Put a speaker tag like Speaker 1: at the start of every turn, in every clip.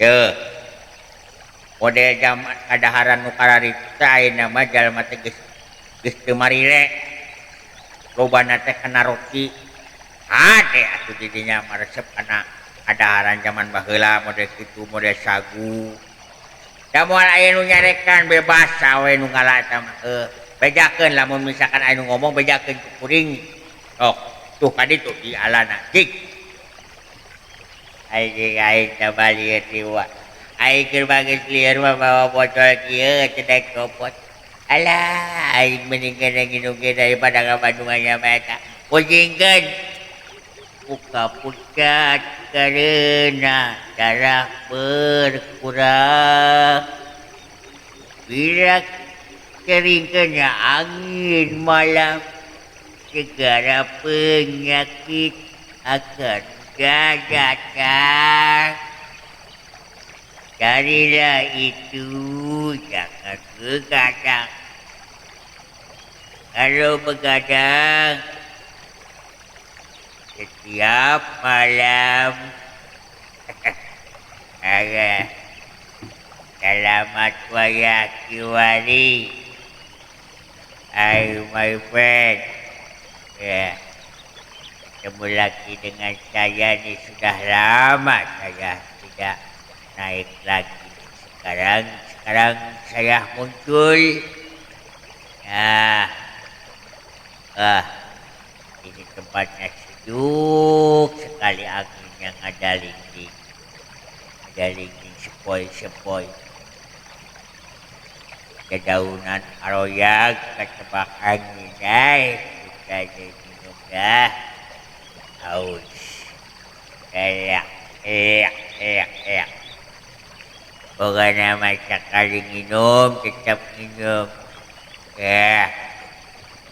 Speaker 1: Yeuh. Model zaman kadaharan nu kararitu teh ayeuna mah jalma teh geus geus teu marile. Lobana teh kana roti. Hade atuh di dinya mah resep kana kadaharan zaman baheula model kitu model sagu. Da moal aya nu nyarekan bebas saha we nu ngala eta mah. Heuh, bejakeun lamun misalkan aya nu ngomong bejakeun ku kuring. Sok, tuh ka ditu di alana cik. Aing aing tambah lieur jiwa. Aing keur bageus lieur mah mawa botol kieu cedek copot. Alah, aing mending keneh nginum ge daripada ka Bandungan nya mah eta. Pusingkeun. Buka pucat karena darah berkurang. Bila sering kena angin malam, segala penyakit akan datang. Carilah itu, jangan begadang. Kalau begadang setiap malam, ada selamat wayah kiwari. Hai my friend. Ya. Ketemu lagi dengan saya nih, sudah lama saya tidak naik lagi. Sekarang sekarang saya muncul. Nah, ah, ini tempatnya sejuk sekali, angin yang ada lingling. Ada lingling sepoi-sepoi. Dedaunan aroyag ketebak angin ay. Kita minum dah. Haus. Eyak, eyak, eyak, eyak. Pokoknya mah sekali minum, tetap minum. Ya,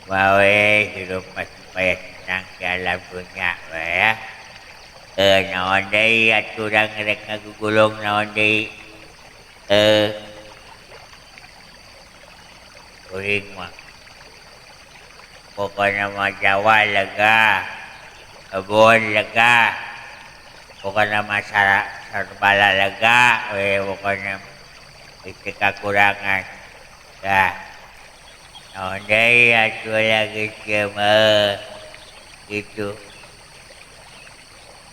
Speaker 1: mau hidup mah supaya tenang dalam dunia ya. Eh, naon deui atuh urang rek ngagugulung naon deui. Eh, kuring mah pokoknya mah Jawa lega, kebun lega, pokoknya mah serbala lega we pokoknya teu kakurangan. Tah, naon deui atuh lagi kieu mah kitu.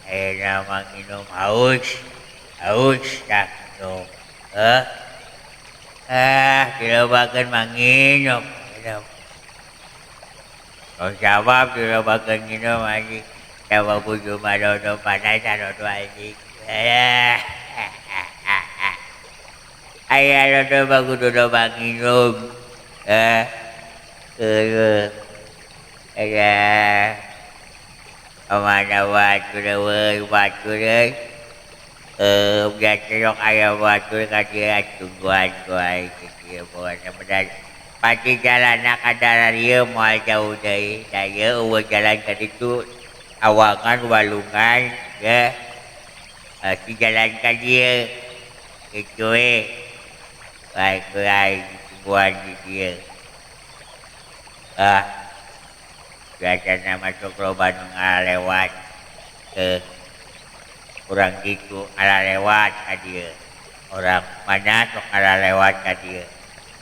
Speaker 1: Ayeuna mah nginum haus, haus tah nginum. Heuh. Ah, dilobakeun mah nginum, nginum. Tong jawab dilobakeun nginum anjing. Coba buju mah dodo pandai sarodo anjing. Aya lodo mah kudu loba nginum. Eh, heueuh. Alah. Kamana batur euy, batur euy. Biasa sok aya batur ka dieu tungguan ku aing di dieu pokona bener. Pasti jalanna ka dararieu moal jauh deui. Da ieu eueuh jalan ka ditu awangan walungan ge. Si jalan ka dieu kitu we. Bae ku aing ditungguan di dieu. Ah. Biasana masuk loba nu ngalewat ke urang ditu ngalalewat ka dieu. Urang mana sok ngalalewat ka dieu.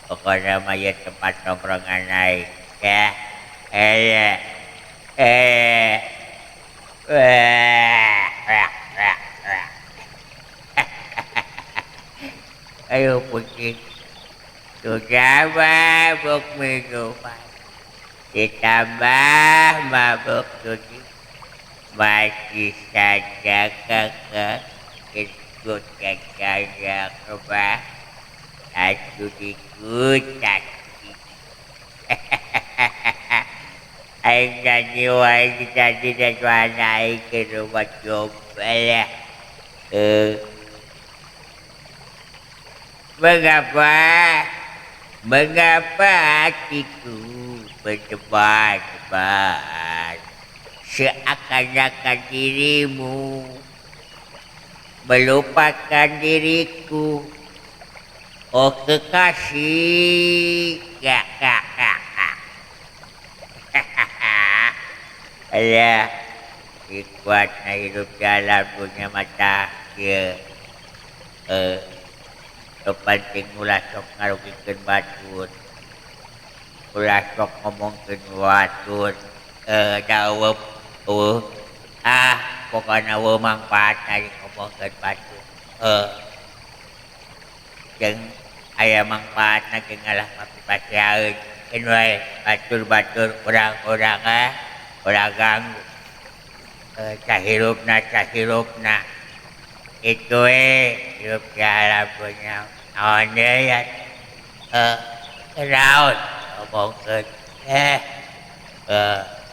Speaker 1: Pokona mah ieu tempat nongkrongan aing ya. Eh, eh, Ayo pusing. Sudah mabuk minuman. Ditambah mabuk judi. Masih saja kakak ikut kakak kebah. Aku dikutat. Aing nyanyi wae ditadi dan suara aing ke rumah gombal ya. Mengapa? Mengapa hatiku berdebar-debar seakan-akan dirimu melupakan diriku. Oh kekasih. Ya, ya, ya, ya. Alah, kuatna hidup dalam dunia mata kieu. Nu penting ulah sok ngarugikeun batur. Ulah sok ngomongkeun batur. Da eueuh pokona eueuh mangfaat ari ngomongkeun batur. Jeung aya mangfaatna ge ngalah mapipaseaeun. Keun wae batur-batur urang-urang ulah ganggu. Cahirupna itu hirup di alam dunya naon deui naon ngomongkeun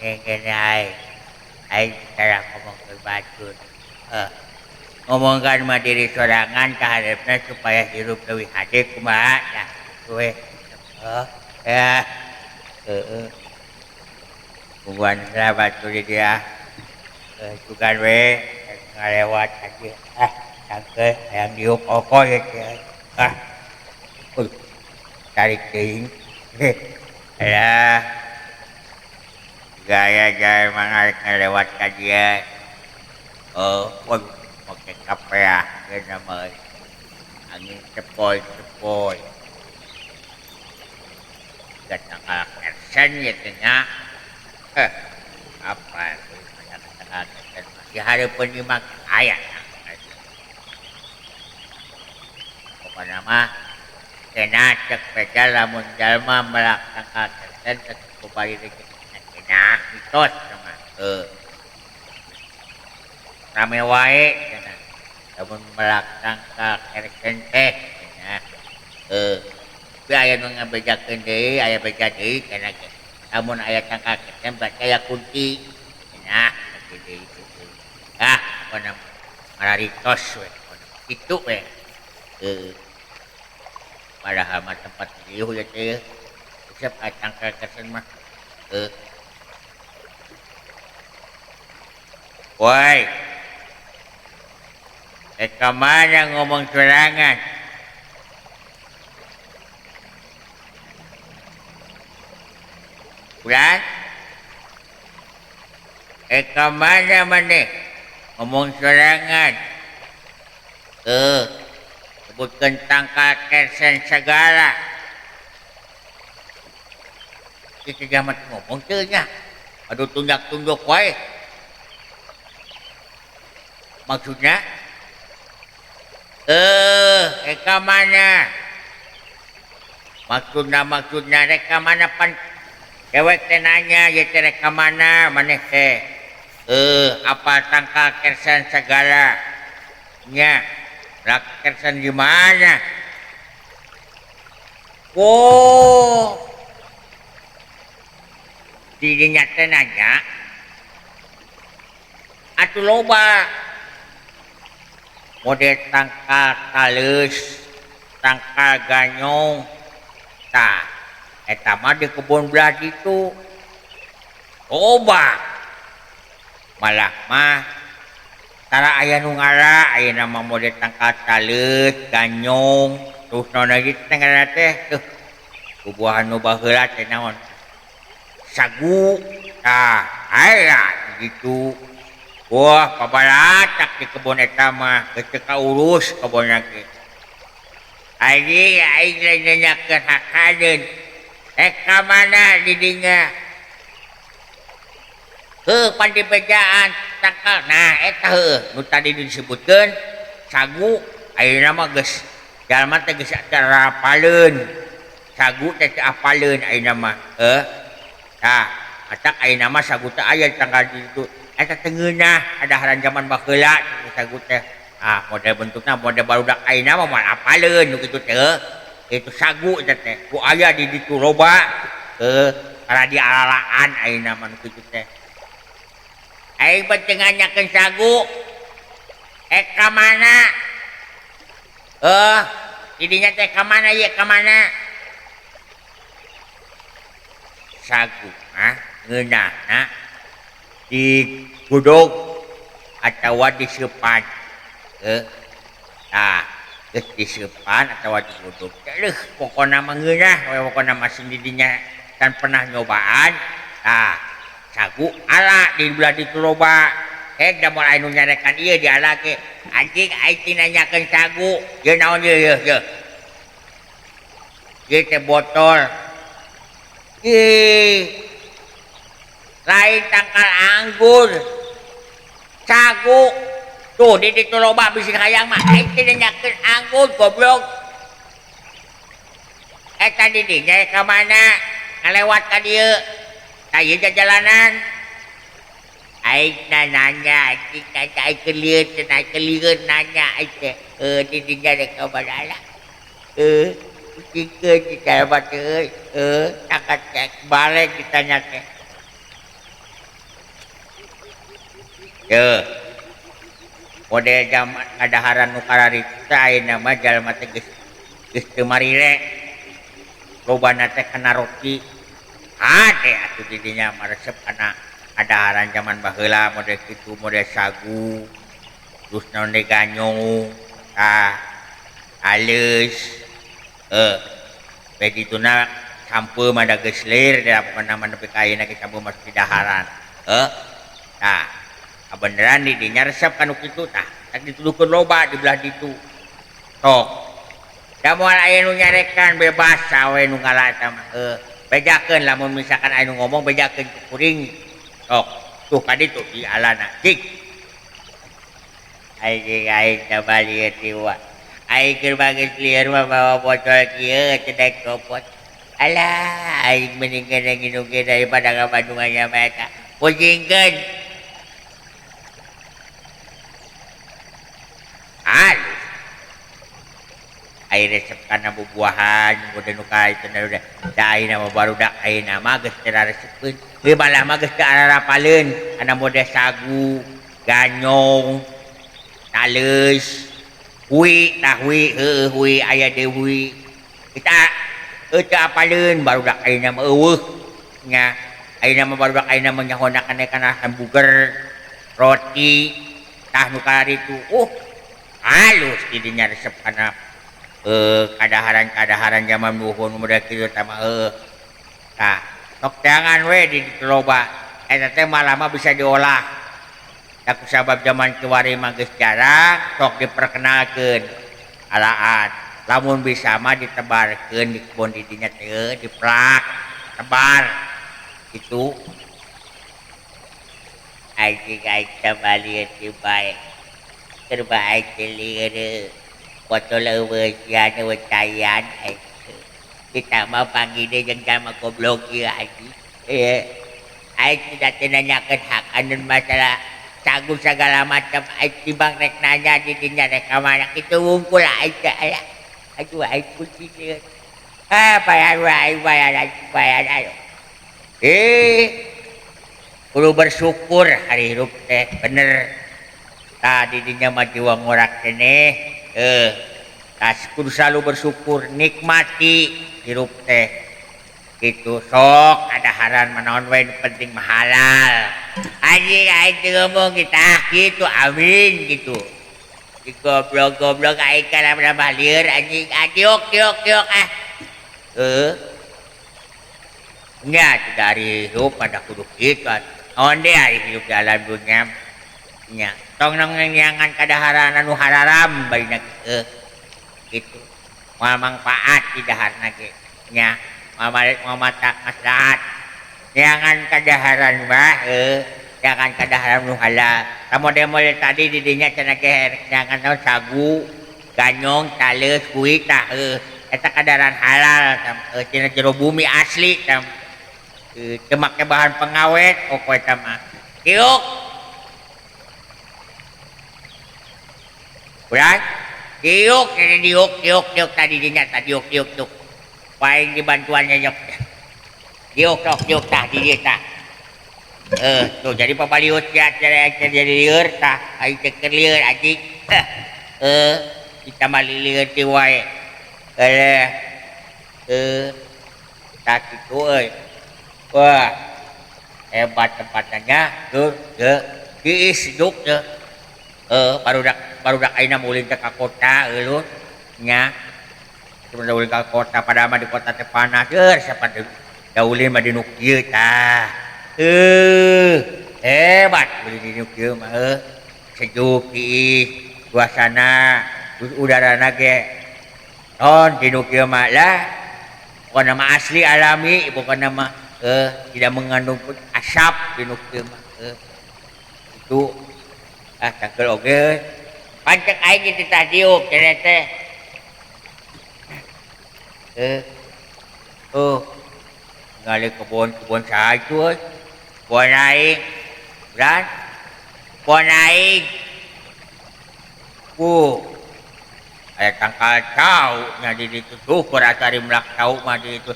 Speaker 1: ngene aing aing tara ngomongkeun batur ngomongkeun mah diri sorangan ka hareupna supaya hirup leuwih hade kumaha tah kitu we ya heeh tungguan lah batur di dieu sugan we ngalewat aja tangke hayang diuk oko ye teh tarik teuing alah gaya gaya mangarek ngalewat ka dieu oh make kapeah geuna mah angin sepoi-sepoi datang ka kersen ye teh nya apa di hareupeun ieu mah aya pokona mah cenah cek beja lamun jalma melak tangkal kersen tetep kubari rezekina cenah mitos mah rame wae cenah lamun melak tangkal kersen teh cenah tapi aya nu ngabejakeun deui aya beja deui cenah ge lamun aya tangkal kersen berarti aya kunti cenah deui pokona mararitos we kitu we padahal mah tempat riuh ya teh resep tangkal kersen mah woi ka mana ngomong sorangan bulan ka mana maneh ngomong sorangan sebutkeun tangkal kersen segala kitu jaman ngomong teu nya aduh tunjak-tunjuk wae maksudnya ka mana maksudna rek ka mana pan dewek teh nanya ieu teh rek ka mana maneh teh apa tangkal kersen segala nya rak kersen gimana oh didinya teh nanya atuh loba model tangkal taleus tangkal ganyong tah eta mah di kebun belah ditu loba malah mah tara aya nu ngara ayeuna mah model tangkal taleus ganyong terus naon lagi teh ngaranna teh tuh bubuahan nu baheula teh naon sagu tah aya gitu wah pabalatak di kebun eta mah geus teu kaurus kebonna ge aing aing lain nanyakeun hakadeun ka mana di dinya heuh pan dibejaan tangkal nah eta heuh nu tadi disebutkeun sagu ayeuna mah geus jalma teh geus tarapaleun sagu teh teu apaleun ayeuna mah heuh tah matak ayeuna mah sagu teh aya di tangkal ditu eta teh ngeunah adaharan zaman baheula sagu teh model bentukna model barudak ayeuna mah moal apaleun nu kitu teh itu sagu eta teh ku aya di ditu loba para dialalaan ayeuna mah nu kitu teh aing teu nganyakeun sagu ka mana didinya teh ka mana ieu ka mana sagu mah ngeunahna di gudog atawa diseupan tah geus diseupan atawa digudog leuh pokona mah ngeunah we pokona mah sing didinya can pernah nyobaan tah sagu ala di belah ditu loba heg da moal aya nu nyarekan ieu diala ge Anjing aing teh nanyakeun sagu. Ieu naon ieu ieu ieu. Ieu teh botol. Ih. Lain tangkal anggur. Sagu. Tuh di ditu loba bisi hayang mah aing teh nanyakeun anggur goblok. Eta di dinya ka mana? Ngalewat ka dieu. Tah ieu jalanan. Aing nanya, anjing nanya, aing kelieur cenah, kelieur nanya aing teh. Di dinya rek ka mana lah. Pusingkeun di jalma teh euy. Tangkat cek balik ditanya teh. Yeuh. Model zaman kadaharan nu kararitu teh ayeuna mah jalma teh geus teu marile. Lobana teh kana roti. Hade atuh di dinya mah resep kana kadaharan zaman baheula model kitu, model sagu, terus naon deui ganyong, tah alus. Bae dituna sampeu mah da geus lir da pokona mah nepi ka ayeuna ge sampeu mah didaharan. Tah kabeneran di dinya resep kanu kitu tah, tak dituduhkeun loba di belah ditu. Sok. Da moal aya nu nyarekan bebas sawe nu ngala eta mah. Bejakeun lamun misalkan aya nu ngomong bejakeun ku kuring. Sok, tuh ka ditu di alana. Cik. Aing aing tabalieu tiwa. Aing keur bageus lieur mah bawa botol kieu cedek kopot. Alah, aing mending kena nginum ge daripada ka Bandungan nya mah eta. Pusingkeun. Halus. Air resep kana bubuahan, udah nu ka itu udah. Da ayeuna mah barudak ayeuna mah geus teu raresepeun. Heuh malah mah geus teu ararapaleun kana model sagu, ganyong, taleus, hui, tah hui, heueuh hui aya deui hui. Kita teu apaleun barudak ayeuna mah eueuh nya. Ayeuna mah barudak ayeuna mah nyahona kana hamburger, roti, tah nu karitu. Halus di dinya resep kana kadaharan-kadaharan zaman nuhun model kitu tah mah heueuh. Tah, sok teangan we di ditu loba. Eta teh malah mah bisa diolah. Da kusabab zaman kiwari mah geus jarang sok diperkenalkeun alaan. Lamun bisa mah ditebarkeun di kebon di dinya teh diplak, tebar. Kitu. Anjing aing tabalieu ti bae. Keur bae aing teh lieur. Botol eueuh sia eueuh cayan aing. Kita mah panggih deui jeung jalma goblok ieu anjing. Aing tidak teu nanyakeun hak anu masalah sagu segala macam aing timbang rek nanya di dinya rek ka mana kitu wungkul aing teh aya. Aduh aing pusing ieu. Ah bayar aing bayar aing bayar aing. Kudu bersyukur hari hirup teh bener. Tah di dinya mah jiwa ngorak keneh. Tas kudu selalu bersyukur, nikmati hirup teh. Gitu sok kadaharan manaon we nu penting mah halal. Anjing aing teu ngomong kita gitu amin gitu. Di goblok-goblok aing kana nambah lieur anjing. Ah diuk diuk diuk ah. Nya dari hirup pada kudu kitu atuh. Naon deui ari hirup di alam dunya. Nya tong nongengiangan kadaharan anu hararam barina gitu. Moal mangfaat di daharna ge nya. Moal moal mata maslahat. Neangan kadaharan mah neangan kadaharan nu halal. Tah model-model tadi di dinya cenah ge neangan naon sagu, ganyong, taleus, kuih tah eta kadaharan halal tah cenah jero bumi asli tah. Teu make bahan pengawet pokok eta mah. Diuk. Udah, diuk, ini diuk, diuk, diuk tadi dinya tadi diuk, diuk, diuk. Paling dibantuannya yok. Diuk, sok diuk tah di dieu tah. Tuh jadi pabaliut ya, jadi lieur tah, aing teh keur lieur anjing. Kita mah lieur ti wae. Tah kitu euy. Wah, hebat tempatnya tuh, teu. Tiis sejuk teu. Barudak ayeuna ulin teh ka kota eueuh nya. Sebenarnya ulin ka kota padahal mah di kota teh panas keur siapa teh. Da ulin mah di nu kieu tah. Hebat ulin di nu kieu mah sejuk tiis. Suasana terus udarana ge non tinu kieu mah lah. Pokona mah asli alami, pokona mah tidak mengandung asap tinu kieu mah. Itu ah tangkel oge. Pancek aing ge titah diuk cenah teh. Oh. Ngali kebon-kebon saha itu euy. Kebon aing. Dan kebon aing. Aya tangkal cau nya di ditu syukur atuh ari melak cau mah di ditu.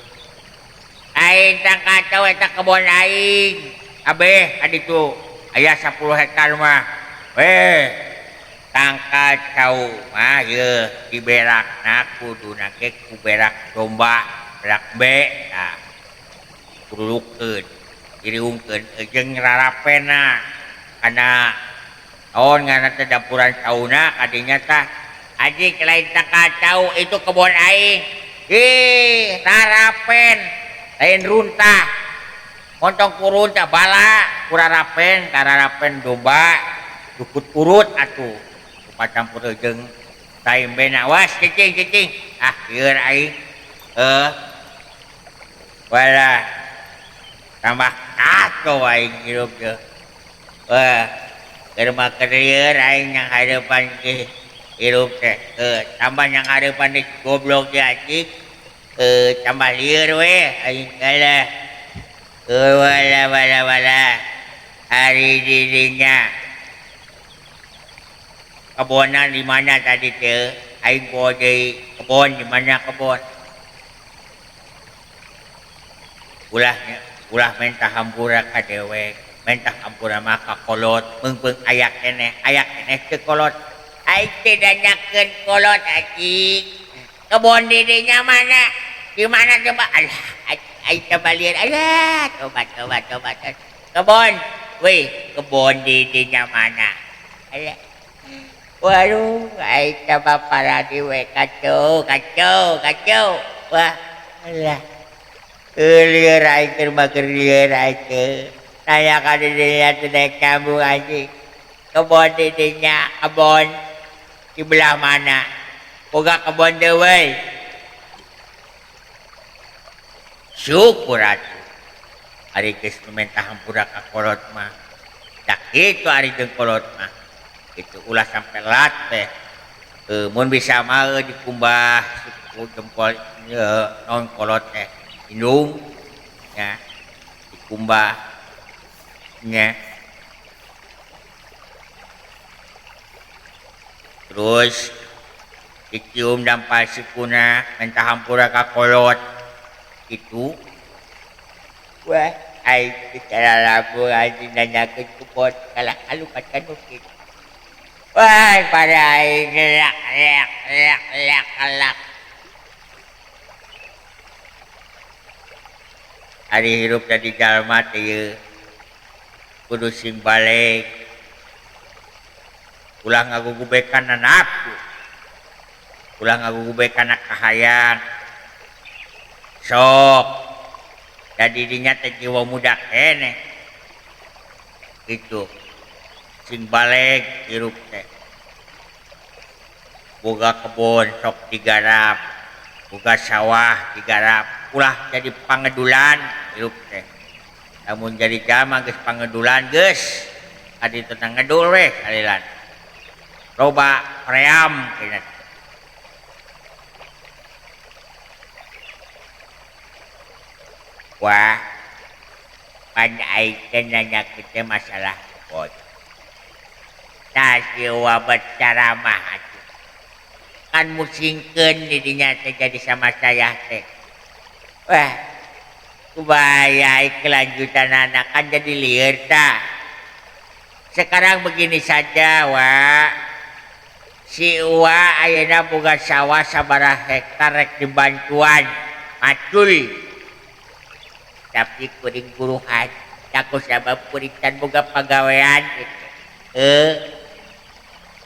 Speaker 1: Aing tangkal cau eta kebon aing. Kabeh ka ditu aya 10 hektar mah. Weh, tangkal cau mah yeuh diberakna kuduna ge ku berak domba, berak be tah. Kurulukeun, diriungkeun jeung rarapena kana naon ngaranna teh dapuran cauna kadinya tah. Aji lain tangkal cau itu kebon aing. Ih, rarapen lain runtah. Montong ku runtah bala ku rarapen, kararapen domba dukut urut atuh. Kupat campur jeung taimbena was cicing cicing. Ah, lieur aing. Wala tambah kacau aing hirup teh. Wah, keur mah keur lieur aing yang hareupan ge hirup teh. Tambah yang hareupan deui goblok ge anjing. Tambah lieur we aing kalah. Wala wala wala. Ari dirinya. Kebonan di mana tadi teh? Aing bawa deui kebon di mana kebon? Ulahnya, ulah mentah hampura ka dewek, mentah hampura mah ka kolot, meungpeung aya keneh teu kolot. Aing teh nanyakeun kolot anjing. Kebon dirinya mana? Di mana coba? Alah, aing coba lihat. Alah, coba coba coba. Kebon, weh, kebon dirinya mana? Alah. Waduh, aing coba paradi we kacau, kacau, kacau. Wah, alah. Lieur aing keur mah keur lieur aing teh. Nanya ka dirinya teh naik nyambung anjing. Kebon dirinya, kebon di belah mana? Boga kebon teh we. Syukur atuh. Ari geus minta hampura ka kolot mah. Da kitu ari jeung kolot mah. Itu ulah sampai lat teh. Mun bisa mah dikumbah ku jempol non kolot teh. Indung nya dikumbah nya. Terus dicium dampal sikuna minta hampura ka kolot. Itu wah aing bicara labu anjing nanyakeun kebon kalah kalupat ka nu kitu. Wah pada aing lak lak lak lak lak. Ari hirup jadi jalma teh ieu kudu sing balik. Ulah ngagugubekan nafsu. Ulah ngagugubekan kahayang. Sok jadi dinya teh jiwa muda keneh. Gitu. Sing balik hirup teh. Boga kebon sok digarap, boga sawah digarap, ulah jadi pangedulan hirup teh. Lamun jadi jalma geus pangedulan geus, adi teu ngedul we salilan. Loba pream cenah. Wah, pan aing teh nanyakeun teh masalah kebon. Tah si Uwa berceramah atuh. Kan musingkeun di dinya teh jadi sama saya teh. Wah, kumaha kelanjutan anak kan jadi lieur tah. Sekarang begini saja, Wak. Si Uwa ayeuna boga sawah sabaraha hektar rek dibantuan macul. Tapi kuring buruhan, ku sabab kuring can boga pagawean gitu.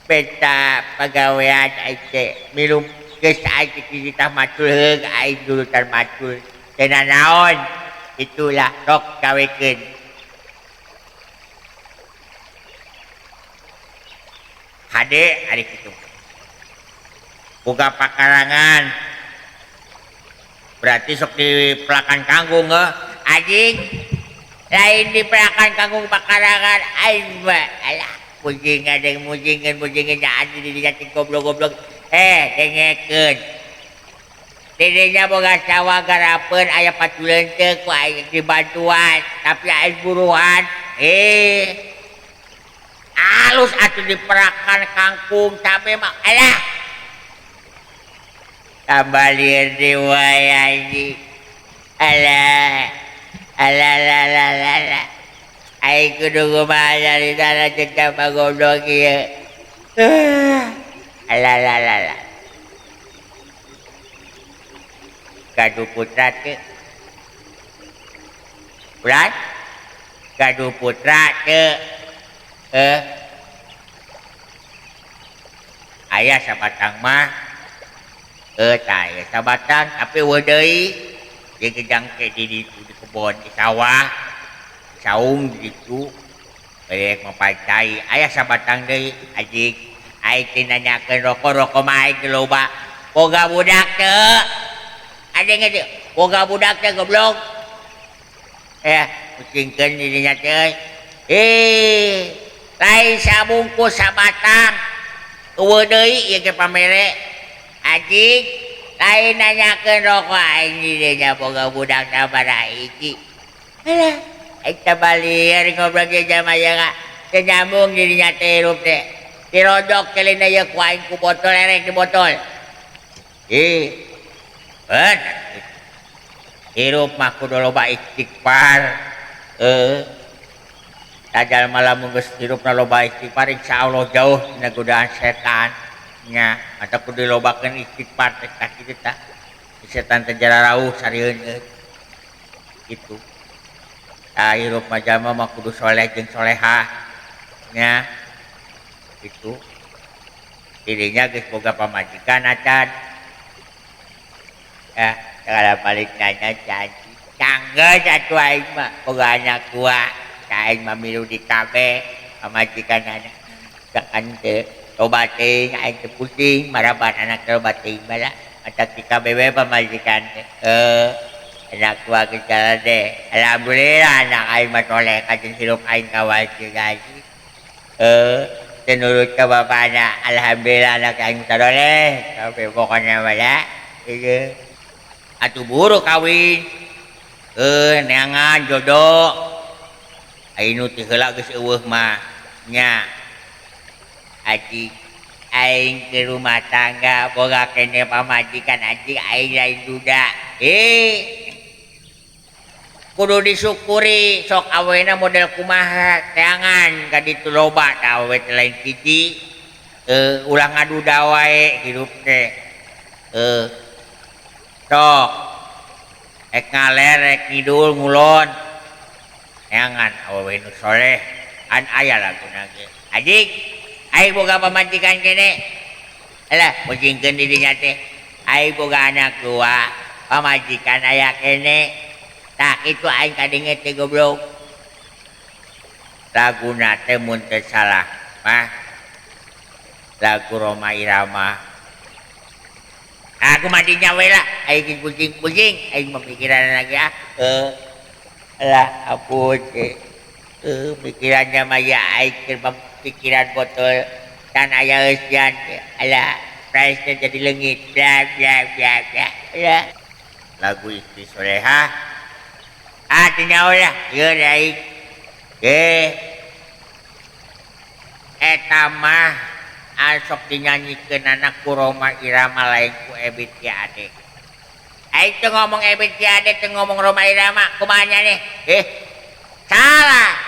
Speaker 1: Beta pagawean aing teh minum geus aing titah macul heug aing dulutan macul. Teu nanaon itulah sok gawekeun. Hade ari kitu. Boga pakarangan. Berarti sok dipelakan kangkung heuh. Anjing. Lain dipelakan kangkung pakarangan aing mah. Alah, mujing adeng mujingeun mujingeun nya anjing di dinya goblok-goblok. Dengekeun. Didinya boga sawah garapeun aya patuleun teu ku aing dibantuan, tapi aing buruan. Alus atuh diperakan kangkung cabe mah. Alah. Tambah lieur deui wae anjing. Alah. Alah alah alah alah. Aing kudu kumaha caritana jeung tambah goblok ieu. Alah alah alah. Gaduh putra teu. Ulah gaduh putra teu. Aya sabatang mah. Tah aya sabatang tapi eueuh deui. Jeung gejang ke di ditu di kebon di sawah. Saung di ditu. Rek mapay cai aya sabatang deui anjing. Aing teh nanyakeun rokok, rokok mah aing teu loba. Boga budak teu. Anjing teh boga budak teh goblok. Pusingkeun di dinya teh. Lain sabungkus sabatang. Eueuh deui ieu ge pamere. Anjing, lain nanyakeun rokok aing di dinya boga budak sabaraha hiji. Alah, aing tambah lieur ngobrol ge jama ieu ka. Teu nyambung di dinya teh hirup teh. Dirodok celina ieu ku aing ku botol erek di botol. Hirup mah kudu loba istighfar. Tajal malam geus hirupna loba istighfar insyaallah jauh tina godaan setan. Nya, mata kudu dilobakeun istighfar teh tah kitu tah. Setan teh jararauh sarieun euy. Kitu. Tah hirup mah jalma mah kudu soleh jeung solehah. Nya. Kitu. Dirinya geus boga pamajikan acan. Kalau balik nanya janji. Canggeus atuh aing mah boga anak dua. Aing mah milu di KB pamajikan anak. Jangan teu loba teuing aing teh pusing maraban anak teh loba teuing bala. Matak di KB we pamajikan teh. Anak dua geus jalan deh. Alhamdulillah anak aing mah soleh kajen hirup aing kawal jeung anjing. Teu nurut ka bapana. Alhamdulillah anak aing soleh. Kabeh pokona mah ya. Ieu. Atuh buru kawin. Neangan jodoh. Aing nu teu heula geus eueuh mah nya. Anjing aing ke rumah tangga boga kene pamajikan anjing aing lain duda. Kudu disyukuri sok awena model kumaha teangan ka ditu loba tah awe teh lain hiji. Ulah ngaduda wae hirup teh. Sok rek ngaler rek ngidul ngulon neangan awewe nu soleh an aya laguna ge. Anjing aing boga pamajikan kene. Alah mujingkeun di dinya teh. Aing boga anak dua, pamajikan aya kene. Tah kitu aing kadenge teh goblok. Laguna teh mun teu salah mah lagu Rhoma Irama. Aku mah dinya we lah, aing pusing-pusing, aing mah pikiran lagi ah. Alah ampun teh. Pikirannya mah ya aing keur pikiran botol tan aya eusian teh. Alah, price teh jadi leungit. Bla bla bla bla. Alah. Lagu istri solehah. Ah, teu nyaho lah. Ieu aing. Eta mah asok dinyanyikeun anak ku Rhoma Irama lain ku Ebith G. Ade. Aing teu ngomong Ebith G. Ade teu ngomong Rhoma Irama kumaha nya nih? Salah.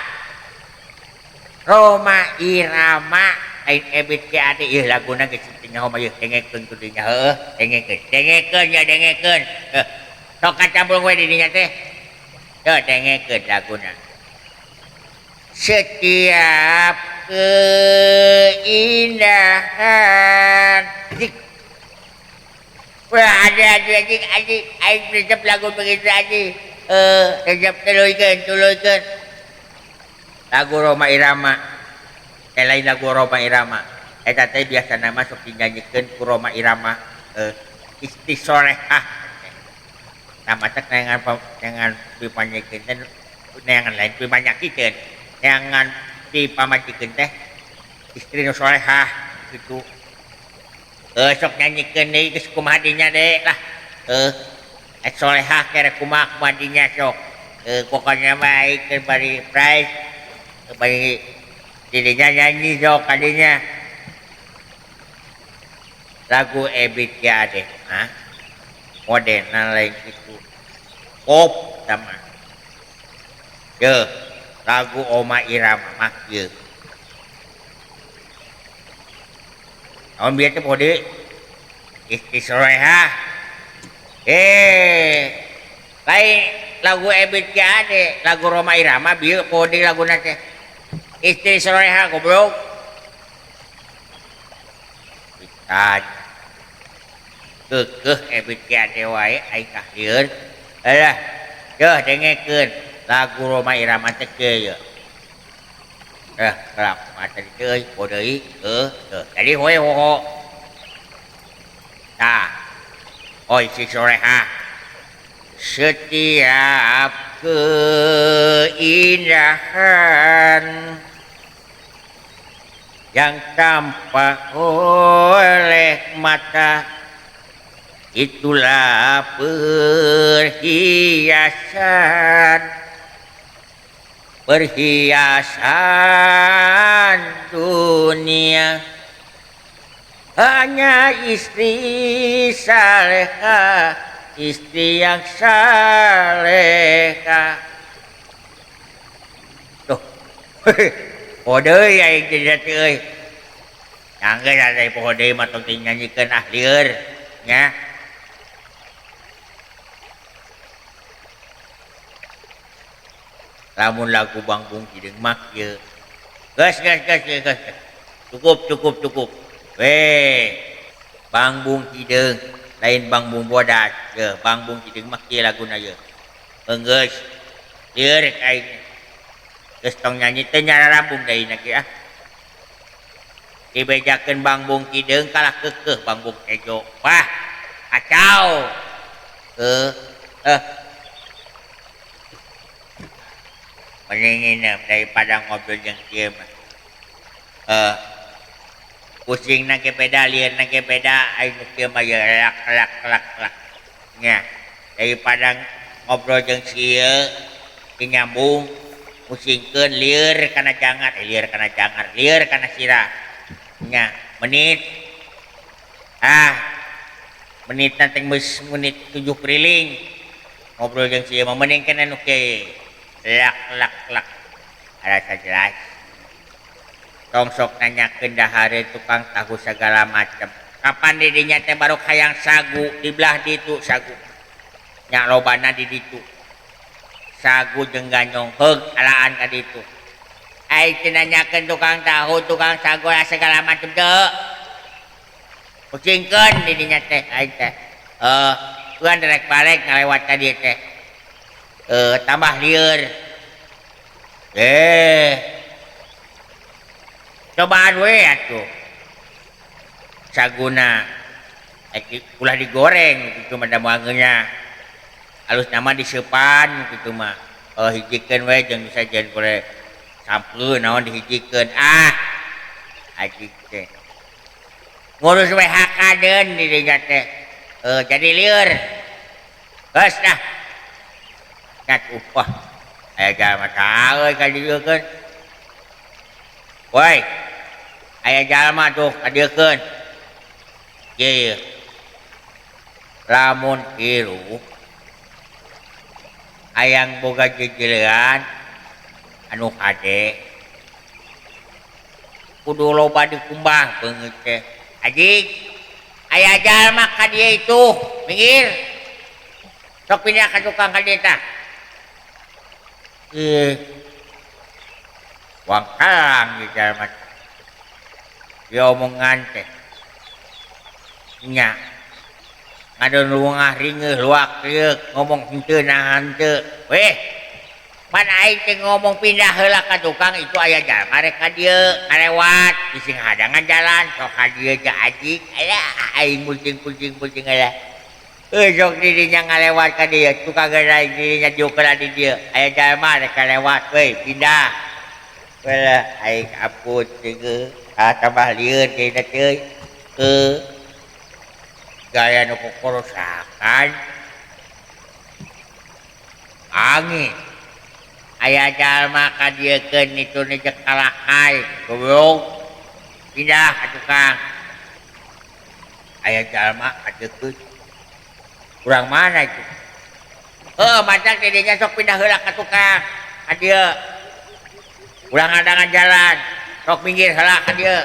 Speaker 1: Rhoma Irama lain Ebith G. Ade ieu laguna geus teu nyaho mah ieu dengekeun kudu nya heueuh dengekeun. Dengekeun ya dengekeun. Sok kacamplung we di dinya teh. Teu dengekeun laguna. Setiap keindahan. Wah, ada anjing anjing aing resep lagu begitu anjing. Resep tuluykeun. Lagu Rhoma Irama. Lain lagu Rhoma Irama. Eta teh biasana mah sok dinyanyikeun ku Rhoma Irama istri solehah. Tah matak neangan neangan pipanyikeun teh neangan lain pimanyakikeun. Neangan pipamajikeun teh istri nu solehah gitu. Sok nyanyikeun deui geus kumaha dinya deui lah. Solehah kere kumaha kumaha dinya sok. Pokoknya mah aing keur bari price bari didinya nyanyi sok kadinya. Lagu Ebiet G. Ade mah modena lain kitu. Pop tah mah. Yeuh, lagu Rhoma Irama mah kieu. Naon bieu teh poho deui? Istri solehah. Lain lagu Ebiet G. Ade, lagu Rhoma Irama bieu poho deui laguna teh. Istri solehah goblok. Pitan. Keukeuh Ebiet G. Ade wae aing kahlieur. Alah, yeuh dengekeun lagu Rhoma Irama teh kieu yeuh. Kelak mata deui poho deui heuh teu. Jadi we hoho. Tah. Oh istri solehah. Setiap keindahan yang tampak oleh mata itulah perhiasan, perhiasan dunia. Hanya istri saleha, istri yang saleha. Tuh, poho deui aing teh teh euy. Anggeus atuh poho deui mah tong dinyanyikeun ah lieur nya. Lamun lagu Bangbung Hideung mah kieu. Geus geus geus geus. Cukup cukup cukup. Weh, Bangbung Hideung lain Bangbung Bodas. Yeuh, Bangbung Hideung mah kieu laguna yeuh. Enggeus lieur aing. Geus tong nyanyi teh nyararambung deui na ge ah. Dibejakeun Bangbung Hideung kalah keukeuh Bangbung Kejo. Wah, kacau. Mending daripada ngobrol jeung kieu mah. Pusing na ge beda, lieur na ge beda, aing nu kieu mah ye lak lak lak lak. Nya, daripada ngobrol jeung si ieu teu nyambung, pusingkeun lieur kana jangar, lieur kana jangar, lieur kana sirah. Nya, menit. Ah, menitna teh geus menit 7 keliling. Ngobrol jeung si ieu mah mending kana nu kieu. Lak lak lak. Rasa jelas. Tong sok nanyakeun dahareun tukang tahu segala macam. Kapan didinya teh baru hayang sagu di belah ditu sagu. Nya lobana di ditu. Sagu jeung ganyong heug alaan ka ditu. Ai teu nanyakeun tukang tahu, tukang sagu segala macam teu. Pusingkeun didinya teh aing teh. Tuan rek balik ngalewat ka dieu teh. Tambah lieur. Cobaan we atuh. Saguna ulah digoreng kitu mah da moal-nya. Alus nama diseupan kitu mah. Hijikeun we jeung sajian gore sampeu naon dihijikeun. Ah. Ajik teh. Ngurus we hakadeun di dinya teh. Jadi lieur. Geus dah. Nya upah. Aya jalma saha euy ka dieukeun. Woi. Aya jalma tuh ka dieukeun. Ieu. Lamun hirup hayang boga jejelean anu hade kudu loba dikumbah beungeut teh. Ajik aya jalma ka dieu itu minggir. Sok pindah ka tukang ka dieu tah. Wangkalang di jalma. Dia omongan teh. Nya. Ngadon luangah ringeuh luak rieuk ngomong henteu nahan teu. Weh. Pan aing teh ngomong pindah heula ka tukang itu aya jalma rek ka dieu ngalewat bisi ngahadangan jalan sok ka dieu ja ajik alah aing pusing-pusing alah. Heuh sok di dinya ngalewat ka dieu tukang aing di dinya diukeran di dieu aya jalma rek kalewat euy pindah. Walah aing ampun teh ah tambah lieur teh teh heuh gaya nu kokorosakan angin aya jalma ka dieukeun itu ni jeung kalakai goblok pindah ka tukang aya jalma ka dieukeun urang mana itu heuh matak di dinya sok pindah heula ka tukang ka dieu urang ngadangan jalan sok minggir heula ka dieu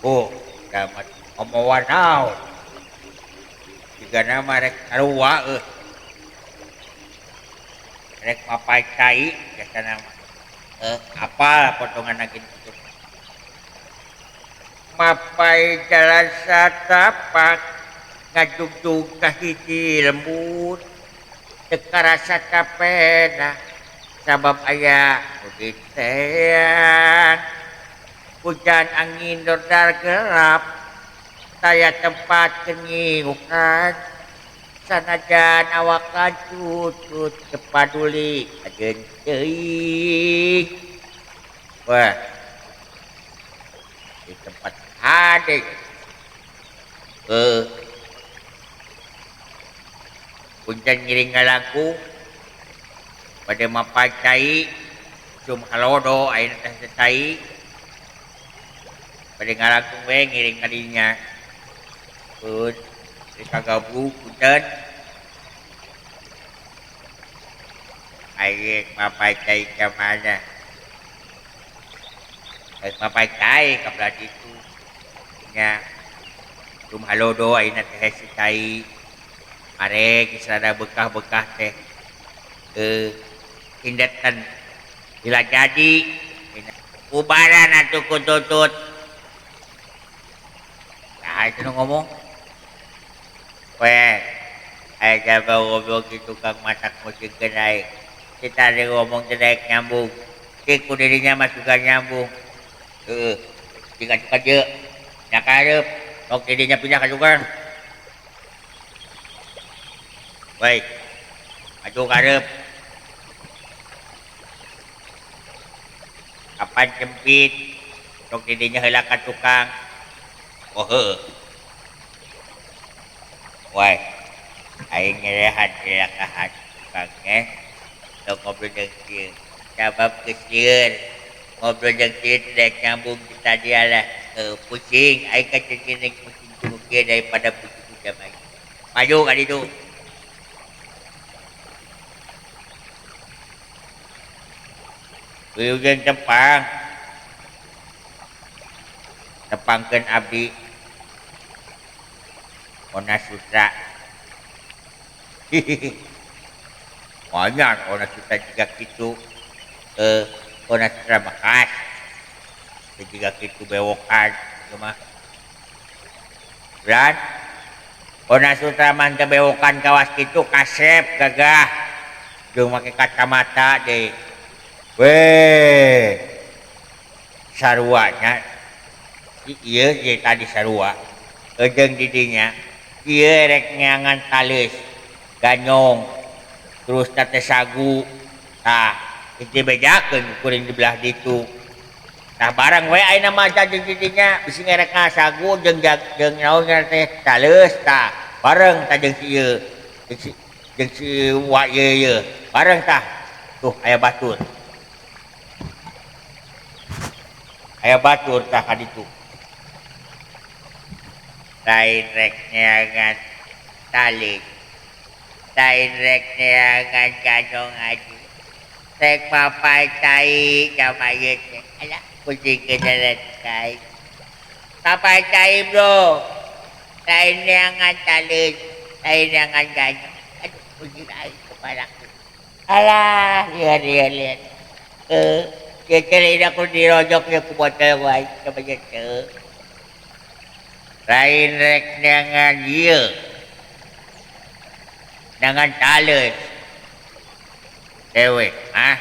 Speaker 1: oh jalma omongan naon sigana mah rek sarua euy rek mapai cai biasana mah apal potongan lagi gitu mapai jalan satapak ngajugjug ka hiji lembur teu karasa capena sabab aya uditean hujan angin dordar gelap saya tempat kenyiukan sanajan awak lanjut kepaduli ajeun teuing wah di tempat hade punten ngiring ngalaku bade mapay cai cum halodo ayeuna teh cai bade ngalangkung we ngiring ka dinya pun kagabu punten aing mapai cai ka mana aing mapai cai ka belah ditu nya tum halodo ayeuna teh si cai mare geus rada bekah-bekah teh indetan bila jadi ubaran atuh ku tutut saha itu nu ngomong weh aya jalma goblok di tukang masak musikeun aing kita ada ngomong teh daek nyambung cik ku dirinya mah suka nyambung heueuh tinggal suka dieu nya ka hareup sok dirinya pindah ka tukang baik maju ka hareup kapan jempit sok dirinya heula ka tukang oh heueuh wah aing ngerehat heula ka tukang eh sok ngobrol jeung kieu sabab geus lieur ngobrol jeung kieu teh daek nyambung ti tadi alah pusing aing kaceun pusing ku kieu daripada pusing ku jam aing maju ka ditu Wilujeng tepang tepangkeun abdi Ona Sutra banyak Ona Sutra juga kitu Ona Sutra bekas juga kitu bewokan mah dan Ona Sutra mah teu bewokan kawas kitu kasep gagah jeung make kacamata deui weh saruanya ieu ge tadi sarua jeung di dinya ieu rek neangan taleus ganyong terus teh sagu tah dibejakeun kuring di belah ditu tah barang we ayeuna mah jeung di dinya bisi ngerek sagu jeung jeung naon teh taleus tah bareng tah jeung si ieu jeung si wa ieu ieu bareng tah tuh aya batur tah ka ditu lain rek neangan tali lain rek neangan ganyong aji rek mapai cai jama ieu teh alah kucing kejalan cai mapai cai bro lain neangan tali lain neangan ganyong aduh kucing aing kepala alah lihat lihat kecil aku dirojok ya ku botol wae coba teu lain rek neangan ieu neangan taleus Dewek mah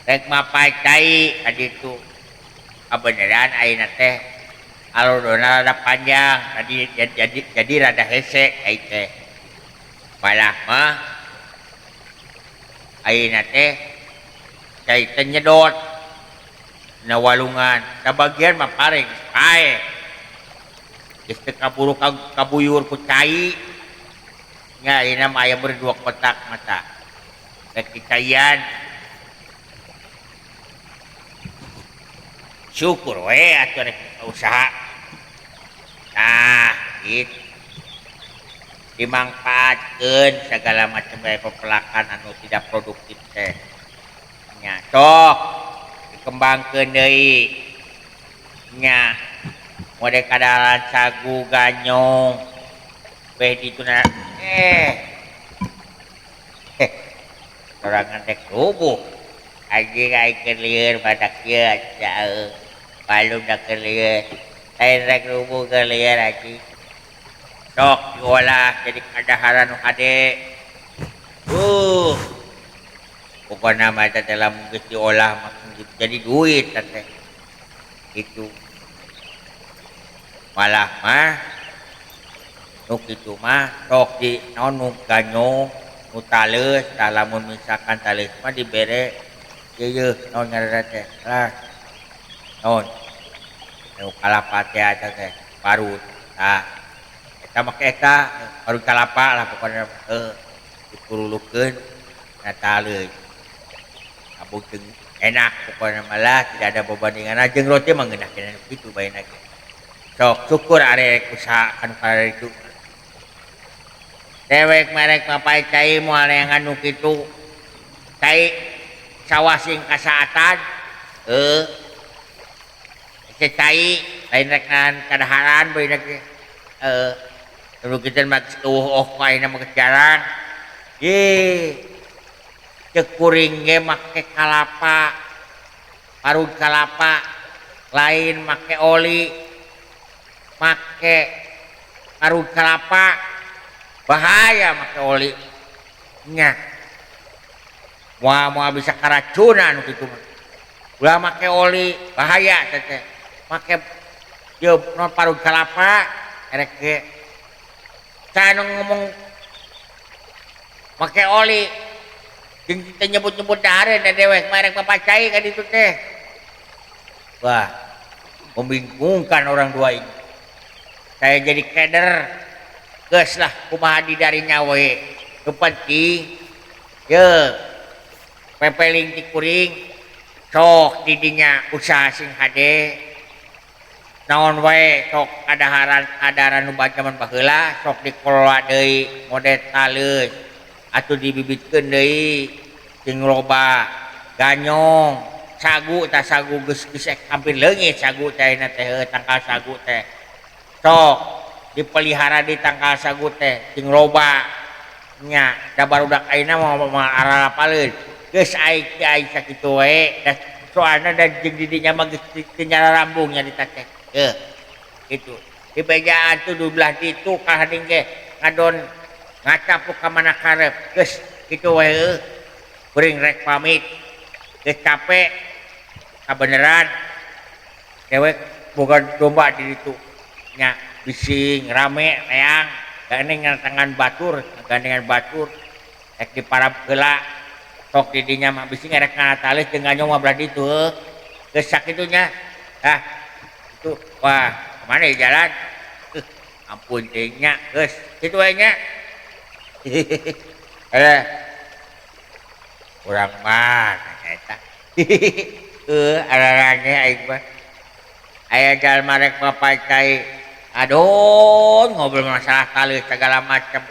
Speaker 1: rek mapay cai ka ditu. Kabeneran ayeuna teh alodona rada panjang tadi jadi rada hese cai teh. Malah mah ayeuna teh cai teh nyedot na walungan. Sabagian mah pare geus paeh. Geus teu kaburu kabuyur ku cai. Nya ayeuna mah aya berdua kotak mata. Rek dicaian. Syukur we atuh rek usaha. Tah gitu. Dimangfaatkeun segala macam gaya pepelakan anu tidak produktif teh. Nya sok dikembangkeun deui. Nya mode kadaharan sagu ganyong beh dituna sorangan rek rubuh. Anjing aing keur lieur badak ieu jauh. Malum da keur lieur. Lain rek rubuh keur lieur anjing. Sok diolah jadi kadaharan nu hade. Pokona mah eta teh lamun geus diolah mah jadi duit teh. Gitu. Malah mah nu kitu mah sok di naon nu ganyong nu taleus tah lamun misalkan taleus mah dibere ieu naon ngaranna teh lah naon nu kalapa teh eta teh parut tah eta make eta parut kalapa lah pokona dipurulukeun na taleus abung jeung enak pokona malah tidak ada perbandingan jeung roti mah ngeunah keneh kitu bae ge. Sok syukur arek usaha anu kararitu. Dewek merek mapay cai moal neangan nu kitu. Cai sawah sing kasaatan cai lain rek kadaharan bae ge. Nu kitu mah geus eueuh oh ayeuna mah geus jarang. Ye ceuk kuring ge make kalapa. Parut kalapa lain make oli. Make parut kalapa bahaya make oli nya moal bisa karacunan kitu mah ulah make oli bahaya teh make ieu non parut kalapa erek ge saha nu ngomong make oli jeung teu nyebut-nyebut dahareun da dewek mah erek mapacai ka ditu teh. Wah, membingungkan orang dua ini. Saya jadi keder. Geus lah kumaha di darinya we. Nu penting ye pepeling ti kuring sok di dinya usaha sing hade. Naon wae sok kadaharan nu jaman baheula sok dikelola deui mode taleus atuh dibibitkeun deui sing loba ganyong sagu tah sagu geus geus hampir leungit sagu teh ayeuna teh tangkal sagu teh. Sok dipelihara di tangkal sagu teh sing loba nya da barudak ayeuna mah aralapaleun geus aing teh aing sakitu wae da soalna da jeung di dinya mah geus teu nyararambung nya di teh kitu di bejaan tuh du belah ditu ka hading ge ngadon ngacapuk ka mana karep geus kitu wae kuring rek pamit geus capek kabeneran dewek boga domba di ditu nya bising rame leang gandengan tangan batur gandengan batur rek diparab heula sok di dinya mah bising rek ngataleus jeung ganyong mah belah ditu geus sakitu nya tah itu wah kemana ya jalan ampun teh nya geus kitu wae nya urang mah eta ararane aing mah aya jalma rek mapacai aduh ngobrol masalah taleus segala macam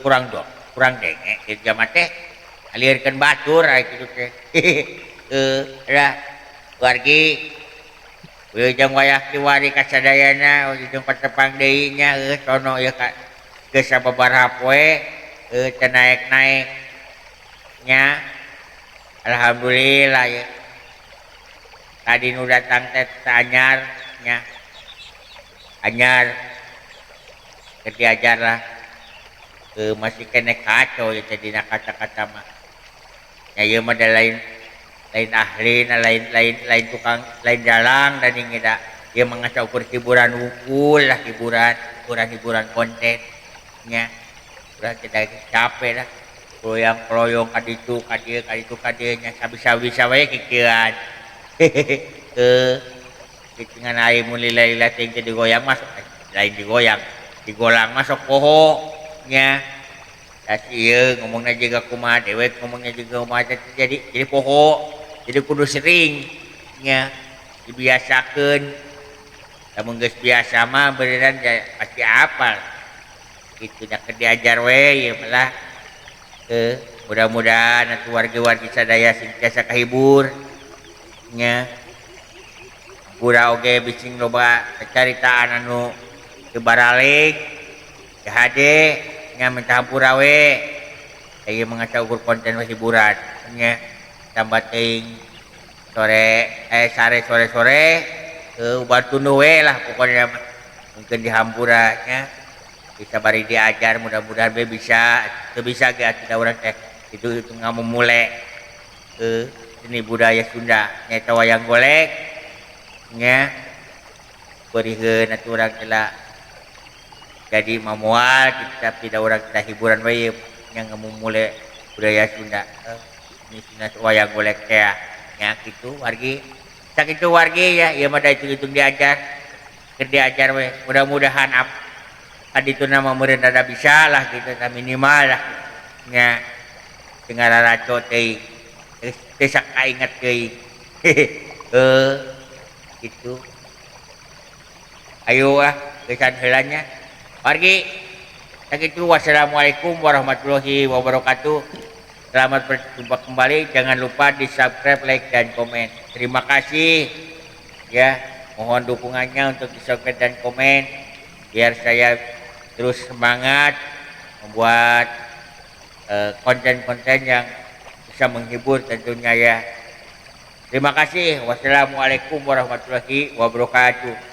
Speaker 1: kurang dong kurang denge ieu mah teh alirkeun batur aya kitu teh lah wargi wilujeng wayah kiwari kasadayana wilujeng patepang deui nya sono ieu ka geus sababaraha poe teu naek-naek nya alhamdulillah ya tadi nu datang teh anyar nya anyar keur diajar lah masih keneh kacau ya dina kaca-kaca mah Nya ieu mah da lain lain ahli na, lain lain lain tukang, lain dalang da ning da ieu mah ngan saukur hiburan wungkul lah, hiburan hiburan hiburan konten nya. Urang teh capek lah goyang keloyong ka ditu ka dieu ka ditu ka dieu nya, sabisa-bisa we kikieuan. Heuh, kitu ngan ai mun lila-lila teuing teh digoyang mah, lain digoyang, digolang mah sok poho nya. Da si ieu ngomongna jiga kumaha, dewek ngomongna jiga kumaha, jadi poho. Jadi kudu sering nya dibiasakeun. Lamun geus biasa mah beneran ya pasti apal. Kitu nya, keur diajar we ieu mah lah. Heuh, mudah-mudahan atuh wargi-wargi sadaya sing tiasa kahibur nya. Hampura oge bising loba caritaan anu teu baraleg, teu hade nya, minta hampura we. Ieu mah ngan saukur konten we, hiburan nya. Tambah teuing sore sare sore-sore ubar tunduh we lah pokoknya mah. Mungkin dihampura nya, bisa bari diajar, mudah-mudahan we bisa. Teu bisa ge atuh da urang teh itu ngamumule seni budaya Sunda nyaeta wayang golek nya. Beureun atuh urang teh lah jadi mamoal kitu, tapi da urang teh hiburan we ieu nya, ngamumule budaya Sunda, seni wayang golek teh nya. Kitu wargi, sakitu wargi ya. Ieu mah da hitung-hitung diajar, keur diajar we. Mudah-mudahan kadituna mah meureun rada bisa lah kitu tah, minimal lah nya, teu ngararaco teuing, geus teu sakainget teuing. Heuh, kitu. Ayo ah, geusan heula nya wargi, sakitu. Wassalamualaikum warahmatullahi wabarakatuh. Selamat berjumpa kembali. Jangan lupa di subscribe, like, dan komen. Terima kasih ya. Mohon dukungannya untuk di subscribe dan komen biar saya terus semangat membuat konten-konten yang bisa menghibur tentunya ya. Terima kasih. Wassalamualaikum warahmatullahi wabarakatuh.